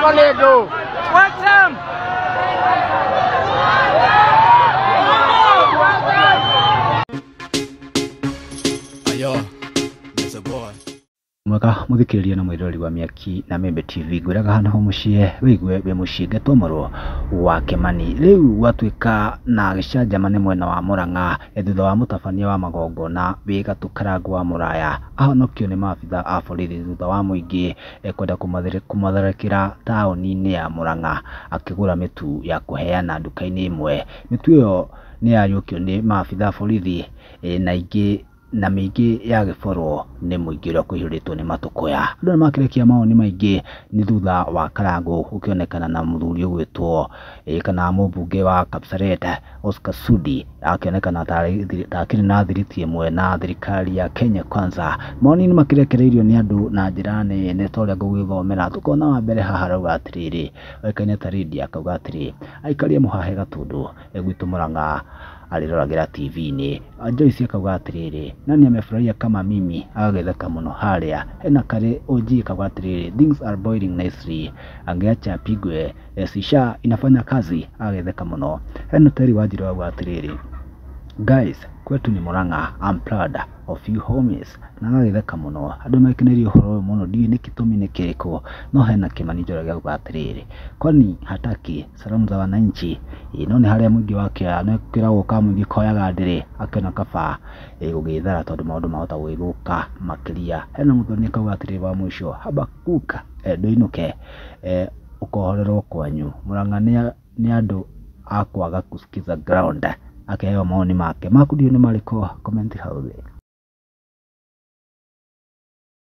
Konego. Watch them. Ayo, there's a boy. Mwega muthikiriria na mwiroreri wa Mĩaki na Membe TV, ngwĩraga hana ho mũciĩ wĩigue wĩ mũciĩ. Ngetwo mũrũ wa Kĩmani. Rĩu gwatuĩka na gĩcanjama nĩ mwena wa Mũrang'a, thutha wa mũtabania wa magongona wĩ gatũ Karangũ wa Mũraya ahonokio nĩ maabitha a borithi thutha wa mũingĩ kwenda kũmatharĩkĩra taũni-inĩ ya Mũrang'a akĩgũra mĩtu ya kũheana nduka-inĩ ĩmwe. Mĩtu ĩyo nĩ yariũkio nĩ maabitha a borithi, na ingĩ na mĩingĩ yagĩborwo nĩ mũingĩ ũrĩa kũihũrĩtwo nĩ matũkũya. Andũ nĩ makĩrekia mawoni maingĩ nĩ thutha wa Karangũ gũkĩonekana na mũthuri ũgwĩtwo, kana mũmbunge wa Kapseret Oscar Sudi, akĩonekana ta akĩrĩ na thiriti ĩmwe na thirikari ya Kenya Kwanza. Mawoni nĩ makĩrekereirio nĩ andũ na njĩra nene ta ũrĩa ngũgĩthomera. Tũkona wa mbere haha arauga atĩrĩrĩ, oĩkaine ta Lydia, akauga atĩrĩ, aikarie mũhahe Gatũndũ, gwitũ Mũrang'a arĩroragĩra TV-inĩ. Joyce akauga atĩrĩrĩ, nani amefurahia kama mimi, agagĩtheka mũno harĩa. Hena Karĩ OG akauga atĩrĩrĩ, things are boiling nicely, angeacha apigwe, sisha inafanya kazi, agagĩtheka mũno. Hena Terry Wanjiru auga atĩrĩrĩ, guys, kwetu ni Murang'a, I'm proud of you homies, na agagĩtheka mũno. Andũ makeneire ũhoro ũyũ mũno, ndiũĩ nĩ gĩtũmi nĩ kĩrĩkũ, no hena Kĩmani Njoroge auga atĩrĩrĩ, kwani hataki salamu za wananchi? Ĩ, no nĩ harĩa mũingĩ wakĩoya nĩ kwĩragwo ka mũingĩ koyaga ndĩrĩ, akĩona kaba gũgĩthara tondũ maũndũ mahota gũgĩthũka makĩria. Hena Mũthoni akauga atĩrĩrĩ, wa mũico Habakuk, ndũinũke, ũkohorerwo kwanyu Murang'a nĩ andũ a kwaga kusikiza ground. Akĩheo mawoni make maku, ndiũĩ nĩ marĩkũ, comment hau thĩ.